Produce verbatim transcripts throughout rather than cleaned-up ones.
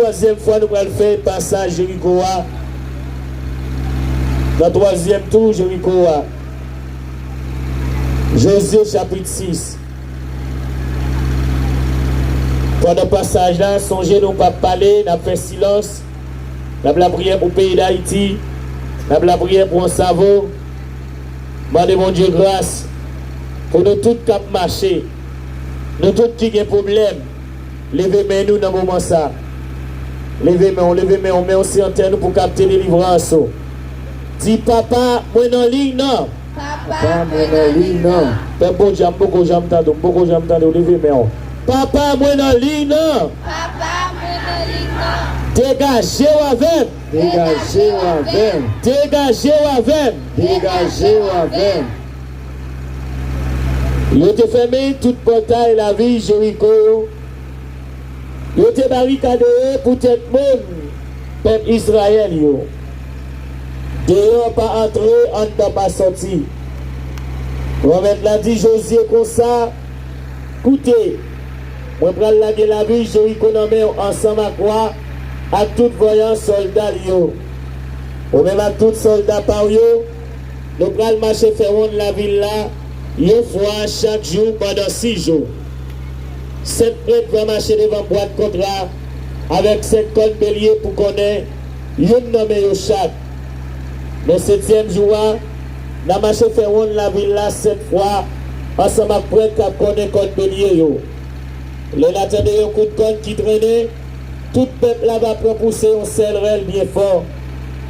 Twazyèm fwa nou pral fè pasaj Jeriko a. Nan twazyèm tou Jeriko a. Jozye chapit sis. Pandan pasaj la, sonje nou p ap pale, n ap fè silans. N ap lapriyè pou peyi Dayiti. N ap lapriyè pou Ansavo. Mande Bondye gras pou nou tout k ap mache. Nou tout ki gen pwoblèm. Leve men nou nan moman sa. Leve men w, leve men w, men w se antèn ou pou kapte delivrans ou. Di, Papa, mwen nan liy nan. Papa, mwen nan liy nan. Pèp Bondye a, m poko janm tande w, m poko janm tande w, leve men w. Papa, mwen nan liy nan. Papa, mwen nan liy nan. Degaje w avè m. Degaje w avè m. Degaje w avè m. Degaje w avè m. Yo te fèmen tout pòtay lavil Jeriko yo. Yo te barikade yo poutèt moun pèp Izrayèl yo. Deyò pa antre, anndan pa sòti. Granmèt la di Jozye konsa, Koute, mwen pral lage lavil Jeriko nan men w ansanm ak wa ak tout vanyan sòlda l yo. Ou menm ak tout sòlda pa w yo, nou pral mache fè wonn lavil la yon fwa chak jou pandan sis jou. Sèt prèt va mache devan bwat kontra avèk sèt kòn belye pou konnen youn nan men yo chak. Men setyèm jou a, n a mache fè wonn lavil la sèt fwa ansanm ak prèt k ap kònen kòn belye yo. Lè n a tande yon kout kòn ki trennen, tout pèp la va pran pouse yon sèl rèl byen fò.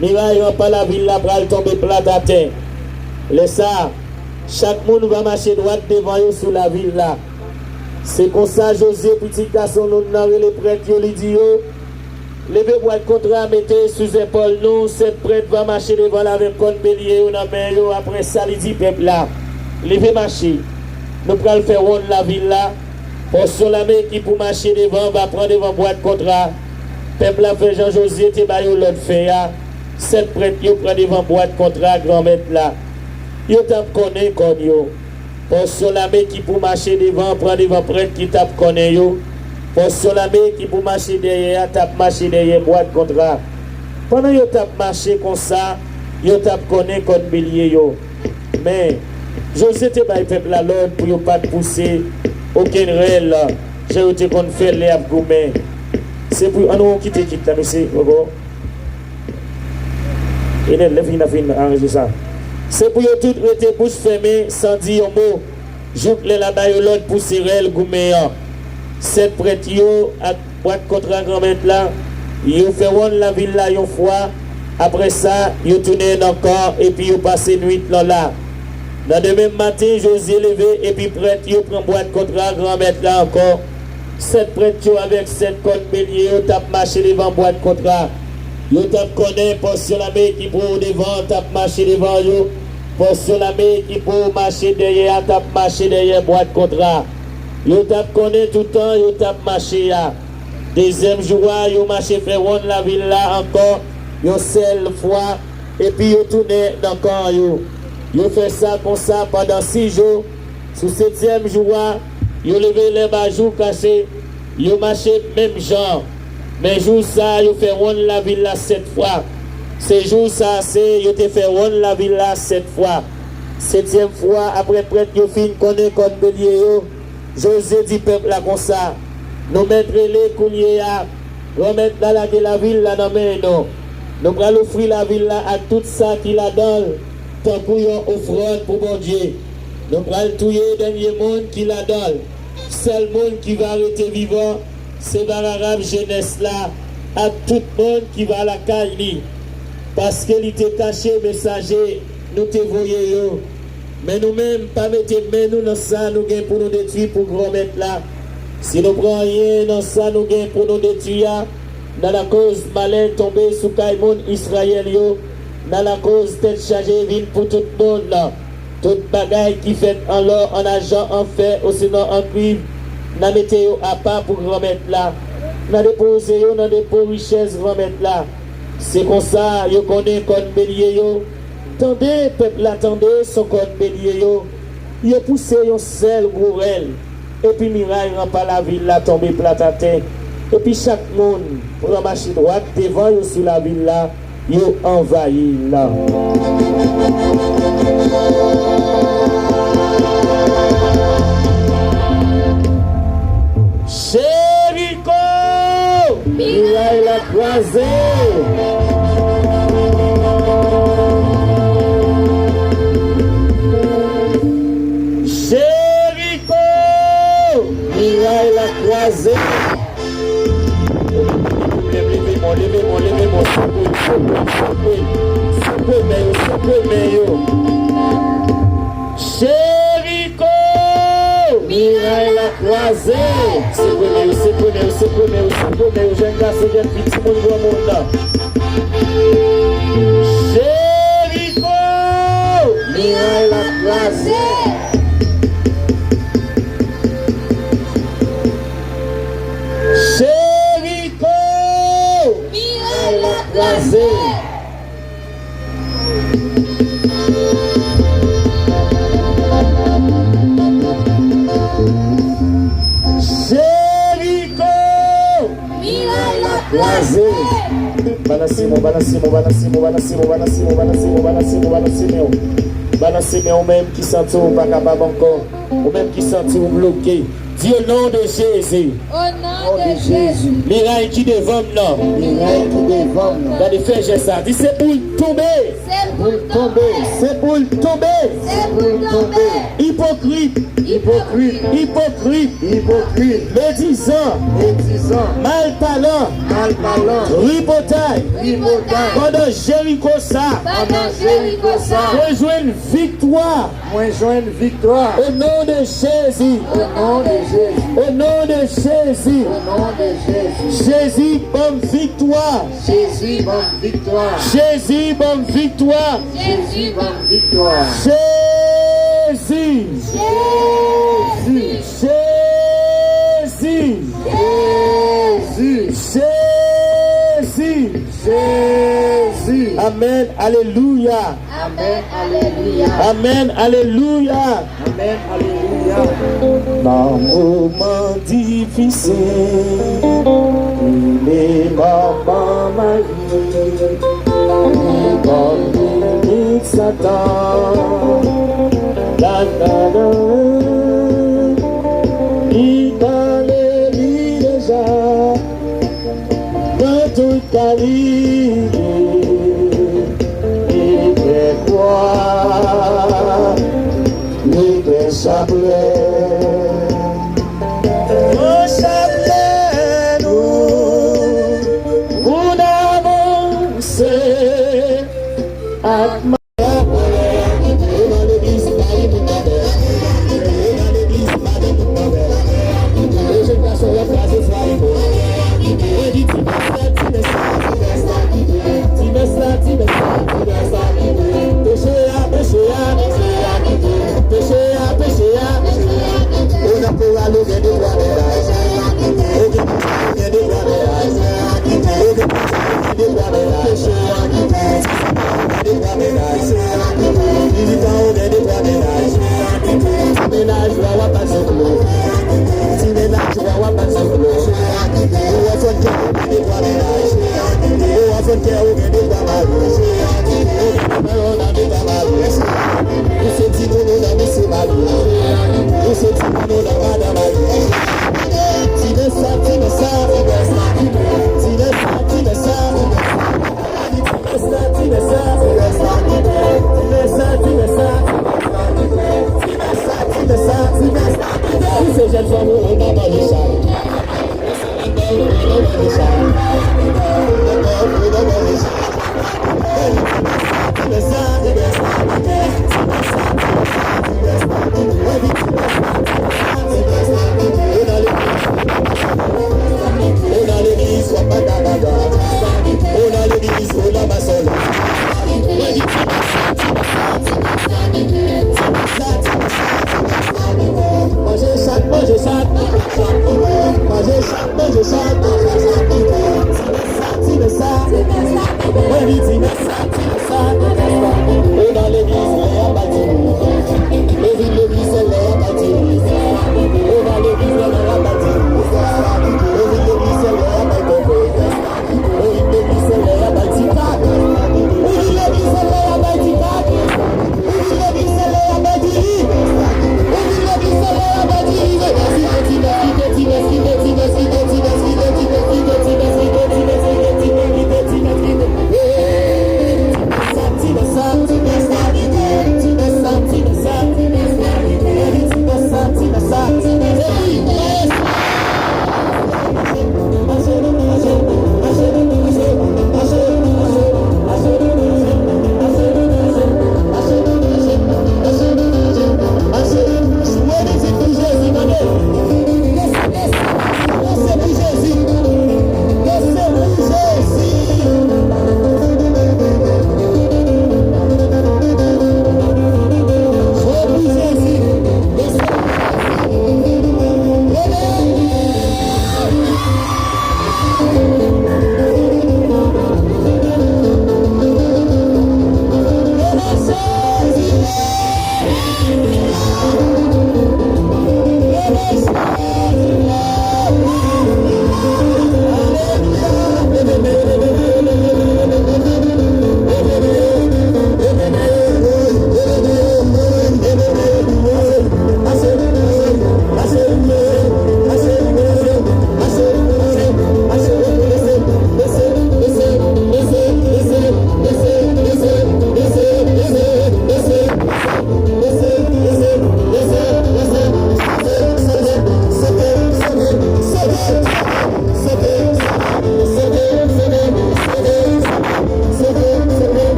Miray ranpa lavil la pral tonbe plat atè. Lè sa a, chak moun va mache dwat devan yo sou lavil la. Se konsa Jozye, pitit gason Noun nan, rele prèt yo, li di yo, Leve bwat kontra a, mete l sou zepòl nou. Sèt prèt va mache devan l avèk kòn belye yo nan men yo. Apre sa, li di pèp la, Leve mache. Nou pral fè wonn lavil la. Pòsyon lame ki pou mache devan va pran devan bwat kontra a. Pèp la fè jan Jozye te ba yo lòd fè a. Sèt prèt yo pran devan bwat kontra Granmèt la. Yo t ap kònen kòn yo. Pòsyon lame ki pou mache devan pran devan prèt ki t ap kònen yo. Pòsyon lame ki pou mache dèyè a t ap mache dèyè bwat kontra. Pandan yo t ap mache konsa, yo t ap kònen kòn belye yo. Men, Jozye te bay pèp la lòd pou yo pa t pouse okenn rèl jan yo te konn fè lè y ap goumen. Se pou, ann nou kite kit la, mesye, ankò. E lè, lè fini, n a fin aranje sa. Se pou yo tout rete bouch fèmen san di yon mo, jouk lè l a ba yo lòd pouse rèl goumen an. Sèt prèt yo ak bwat kontra Granmèt la, yo fè wonn lavil la yon fwa. Apre sa, yo tounen nan kan epi yo pase nwit lan la. Nan demen maten, Jozye leve epi prèt yo pran bwat kontra Granmèt la ankò. Sèt prèt yo avèk sèt kòn belye yo t ap mache devan bwat kontra. Yo t ap kònen pòsyon lame ki pou devan t ap mache devan yo. Pòsyon lame ki pou mache dèyè a t ap mache dèyè bwat kontra. Yo t ap kònen toutan yo t ap mache a. Dezyèm jou a, yo mache fè wonn lavil la ankò yon sèl fwa, epi yo tounen nan kan yo. Yo fè sa konsa pandan sis jou. Sou setyèm jou a, yo leve lè ba jou kase, yo mache menm jan. Men jou sa a, yo fè wonn lavil la sèt fwa. Se jou sa a, se yo te fè wonn lavil la sèt fwa. Setyèm fwa, apre prèt yo fin kònen kòn belye yo, Jozye di pèp la konsa, Nou mèt rele kounye a, Granmèt la lage lavil la nan men nou. Nou pral ofri lavil la ak tout sa ki ladan l tankou yon ofrann pou Bondye. Nou pral touye dènye moun ki ladan l. Sèl moun ki va rete vivan, se bararab jenès la ak tout moun ki va lakay li, paske li te kache mesaje nou te voye yo. Men nou menm, pa mete men nou nan sa nou gen pou nou detwi pou Granmèt la. Si nou pran anyen nan sa nou gen pou nou detwi a, n a lakoz malè tonbe sou kay moun Izrayèl yo, n a lakoz tèt chaje vin pou tout moun. Tout bagay ki fèt an lò, an ajan, an fè, osinon an kwiv, n a mete yo apa pou Granmèt la. N a depoze yo nan depo richès Granmèt la. Se konsa yo konnen kòn belye yo. Tande, pèp la, tande, son kòn belye yo. Yo pouse yon sèl gwo rèl, epi miray ranpa lavil la tonbe plat atè. Epi chak moun pran mache dwat devan yo sou lavil la, yo anvayi l. Jeriko! Miray la kraze! Jeriko! Miray la kraze! Leve men w, leve men w, leve men w, sekwe, sekwe, sekwe, sekwe men yo, sekwe men yo. Jeriko! Miray la kraze! Sekwe men yo, sekwe men yo, sekwe men yo, sekwe men yo, jèn gason, jèn fi, timoun, granmoun. Jeriko! Miray la kraze! Jeriko! Miray la kraze! Jeriko! Miray la kraze! Balanse men w, balanse men w, balanse men w, balanse men w, balanse men w, balanse men w, balanse men w. Balanse men w, ou menm ki santi w pa kapab ankò, ou menm ki santi w bloke. Di, au nom de Jésus. Au nom de Jésus. Miray ki devan m nan. Miray ki devan m nan. Gade, fè jès sa. Di, se pou l tonbe. Se pou l tonbe. Se pou l tonbe. Se pou l tonbe. Ipokrit. Ipokrit. Ipokrit. Ipokrit. Medizan. Medizan. Malpalan. Malpalan. Tripotay. Tripotay. Pandan Jeriko sa. Pandan Jeriko sa. Mwen jwenn viktwa. Mwen jwenn viktwa. Au nom de Jésus. Au nom de Jésus. Au nom de Jésus. Au nom de Jésus. Jezi ban m viktwa. Jezi ban m viktwa. Jezi ban m viktwa. Jezi ban m viktwa. Jezi. Jezi. Jezi. Jezi. Jezi. Jezi. Amèn. Alelouya. Amèn. Alelouya. Amèn. Alelouya. Amèn. Alelouya. Nan moman difisil, li manman Mari, li kòm limit Satan. La, la, la. Li pale li deja. Nan tout kalite, li fè kwa, li fè chaplè. Pran chaplè nou pou n avanse ak Ou nan legliz, pa gen moun nan bò. Ou nan legliz, pa gen moun nan bò. Ou jèn gason, w ap kraze fwaye, bò. Mwen di ti mès la, ti mès la, ti mès la, ti mès la, ti mès la. Peche a, peche a, peche a, peche a. Ou nan koral, ou gen de twa mennaj. Ou gen Gen de twa mennaj. Ou gen de twa mennaj. Gen de twa mennaj. Militan, ou gen de twa mennaj. Ti mennaj, wa, w ap bat zoklo. Ti mennaj, wa, w ap bat zoklo. Ou wè fòn kè, ou gen de twa mennaj. Ou wè fòn kè, ou gen de twa mari. Ou gen de twa mari. Ou se timoun, ou nan mesye mari. Ou se timoun, ou nan madan mari. Ti mès sa, ti mès sa, ti mès sa, ti mès sa, ti mès sa, ti mès sa, ti mès sa, ti mès sa, ti mès sa, ti mès sa, ti mès sa, ti mès sa, ti mès sa, ti mès sa. Ou se jèn fanm ou, ou nan manje chay. Ou nan manje chay. Ou nan manje chay. Manje chat, manje chat, manje chat, manje chat. Ti mès sa, ti mès sa, mwen di ti mès sa, ti mès sa. Ou nan legliz, lè y ap bay ti bout.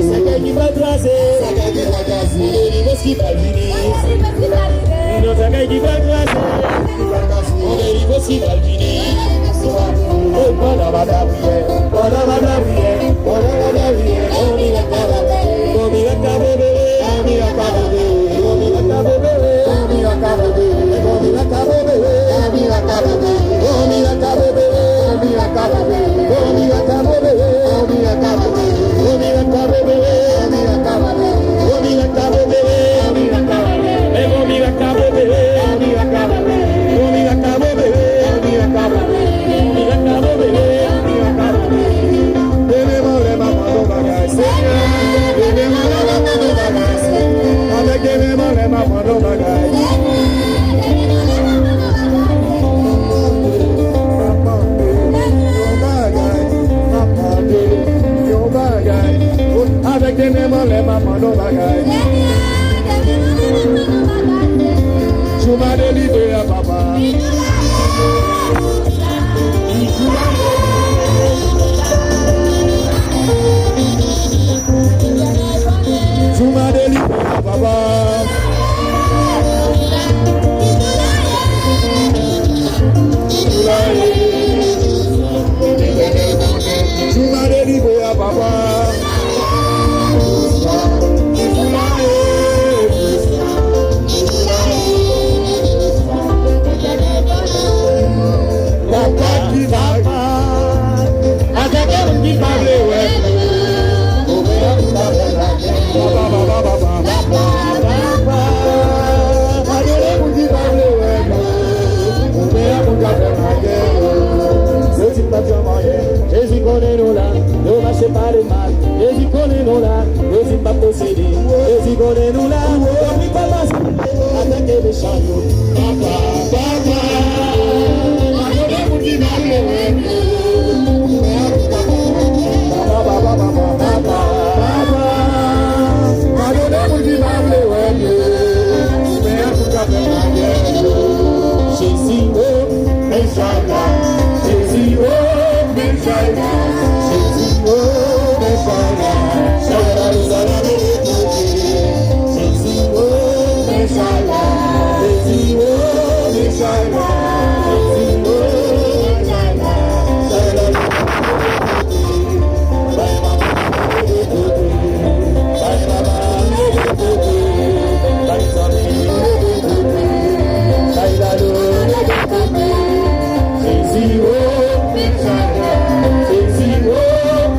Sèkèy ki pral trase, délivrans ki pral vini. Nan sèkèy ki pral trase, délivrans ki pral vini. Pandan m ap lapriyè, pandan m ap lapriyè, pandan m ap lapriyè, gon mirak ka opere, gon mirak ka opere, gon mirak ka opere, gon mirak ka opere. Avèk de men m anlè, m ap mande yon bagay. M ap mande yon bagay. M ap mande yon bagay. Avèk de men m anlè, m ap mande yon bagay. Jou m a delivre a, papa. Jou m a delivre a, papa. Jou m a delivre a, papa. Papa ki papa, avèk moun ki pa vle wè. Papa, papa, papa, papa, papa, adore moun ki pa vle wè nou. Ouvè a moun k ap fè lagè yo. Yo di m p ap janm anyen. Jezi konnen nou la. Yo mache pale mal. Jezi konnen nou la. Yo di m p ap posede. Jezi konnen nou la. Yo di m p ap pase. Atake mechan yo. Papa, papa, adore moun ki pa vle wè nou. Papa, papa, papa, papa, papa, adore moun ki pa vle wè nou. Jezi, oh, Mechay la. Jezi, oh, Mechay la. Jezi, oh, Mechay la. Jezi, oh, Mechay la. Jezi, oh, Mechay la. Jezi, oh, Mechay la.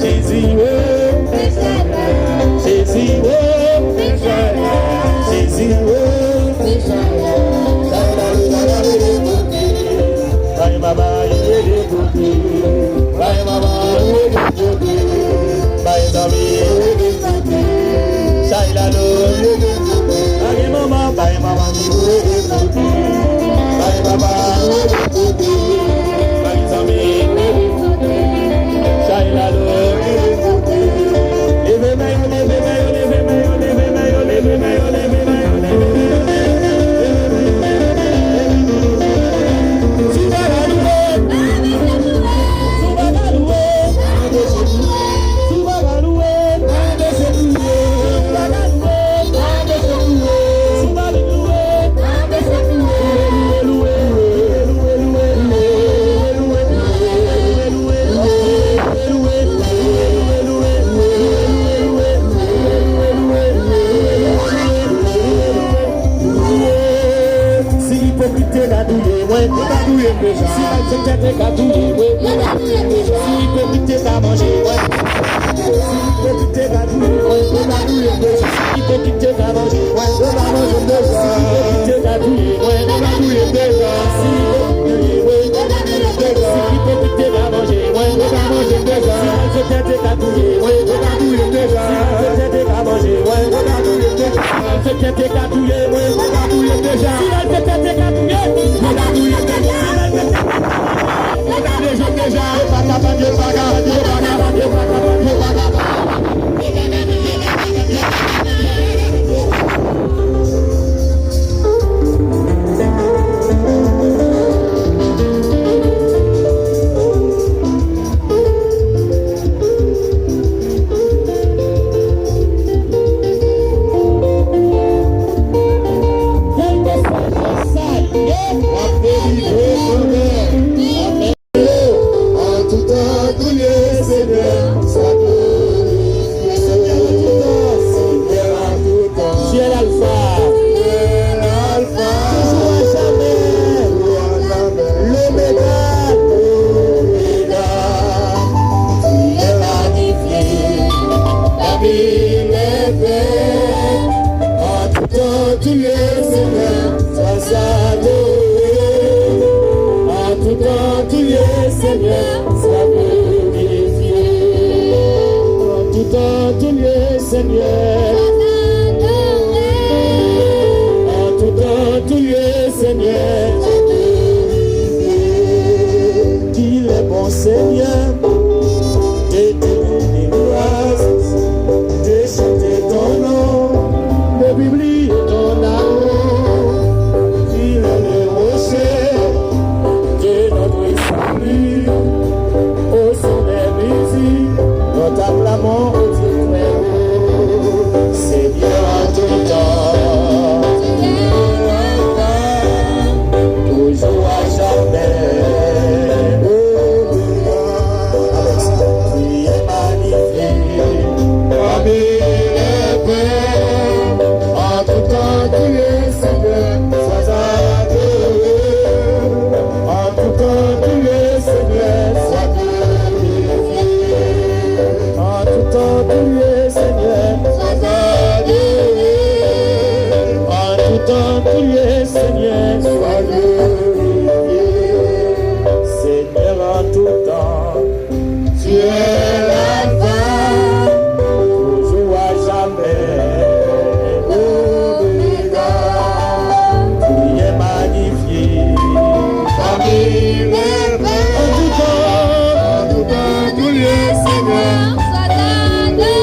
Jezi, oh, Mechay la. Jezi, oh, Mechay la. Jezi, oh, Mechay la. Bay mama, yo de kote. Bay mama, yo de kote. Bay zanmi, yo de kote. Chay la, lo, yo de kote. Pa gen mama, bay mama, yo de kote. Bay papa, yo de kote. Mwen, yo ta touye m deja. Si malfektè te ka touye mwen, yo ta touye m deja. Si ipokrit te ka manje mwen, si ipokrit te ka touye mwen, yo ta touye m deja. Si ipokrit te ka manje mwen, yo ta manje m deja. Si ipokrit te ka touye mwen, yo ta touye m deja. Si ipokrit te ka touye mwen, yo ta touye m deja. Si ipokrit te ka manje mwen, yo ta manje m deja. Si malfektè te ka touye mwen, yo ta touye m deja. Si malfektè te ka manje mwen, yo ta touye m deja. Si malfektè te ka touye mwen, yo ta touye m deja. Si malfektè te ka touye, yo ta touye m deja. Si malfektè te ka touye, yo ta touye m deja. Yo pa kapab, yo pa kapab, yo pa kapab, yo pa kapab, yo pa kapab. An tou tan, touye Senyè, swa glorifye. Senyè an tou tan, Senyè an tou tan. Tu es l'alpha. Tu es l'alpha. Toujours à jamais. Toujours à jamais. L'oméga. L'oméga. Tu es magnifié parmi les pères. An tou tan, touye Senyè, swa adore. An tou tan, touye Senyè, swa glorifye. An tou tan, touye Senyè. An tou tan, touye Senyè. Qu'il est bon, Seigneur, de te rendre grâce, de chanter ton nom, de publier ton amour. Il est le rocher de notre salut. Au son des musiques, nous t'acclamons, ô Dieu très haut. Seigneur en tout temps, toujours à jamais. Tu es magnifique parmi les pères. En tout temps, tu es Seigneur, sois adoré. En tout temps, tu es Seigneur, sois glorifié. En tout temps, tu es Seigneur, sois adoré. En tout temps, tu es Seigneur, sois glorifié. Seigneur, en tout temps, tu es l'alpha, toujours à jamais, l'oméga. Tu es magnifié parmi les pères. En tout temps, en tout temps, tu es Seigneur, sois adoré.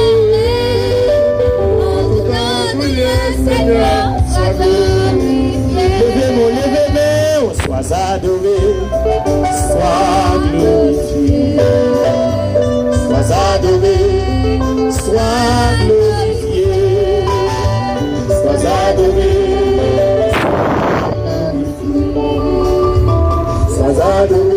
En tout temps, tu es Seigneur, sois glorifié. Leve men w, leve men w. Sois adoré, sois glorifié. Sois adoré, sois glorifié. Sois adoré, sois glorifié. Sois adoré.